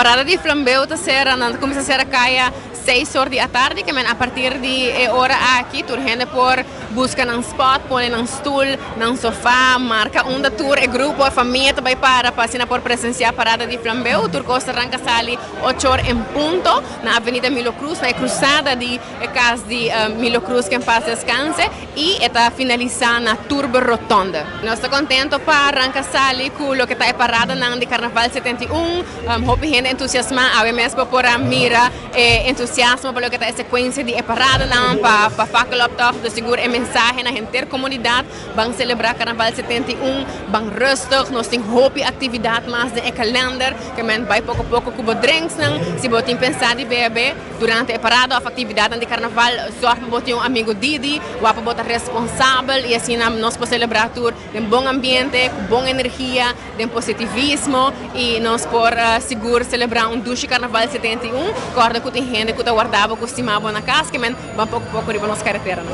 Parada di flambeu ta sera, nan ta kuminsá sera kaya 6 or di atardi, ke men a partir di e ora aki tur hende por buska nan spot, pone nan stul, nan sofá, marka unda tur e grupo, e famia ta bai para pa asina por presensiá parada di flambeu. Tur kos ta ranka sali 8 or en punto na Avenida Milo Cruz, na e krusada di e kas di Milo Cruz, ku en paz descanse, i e ta finalisá na Turbo Rotonde. Nos ta kontentu pa ranka sali ku loke ta e paradanan di Karnaval 71. Hopi hende entusiasmá. Awe mes bo por a mira e entusiasmo pa loke ta e sekuensia di e paradanan pa fakkeloptocht. Dus sigur e mensahe na henter komunidat: ban selebrá Karnaval 71, ban rustig, nos tin hopi aktividat mas den e kalender, ke men bai poko poko ku bo drinksnan. Si bo tin pensá di bebe durante e parada òf aktividatnan di karnaval, sòrg pa bo tin un amigu didi, wak pa bo ta responsabel i asina nos por selebrá tur den bon ambiente, ku bon energia, den positivismo i nos por sigur selebrá un dushi Karnaval 71. Kòrda ku tin hende ku ta warda bo, ku stima bo na kas, ke men ban poko poko riba nos kareteranan.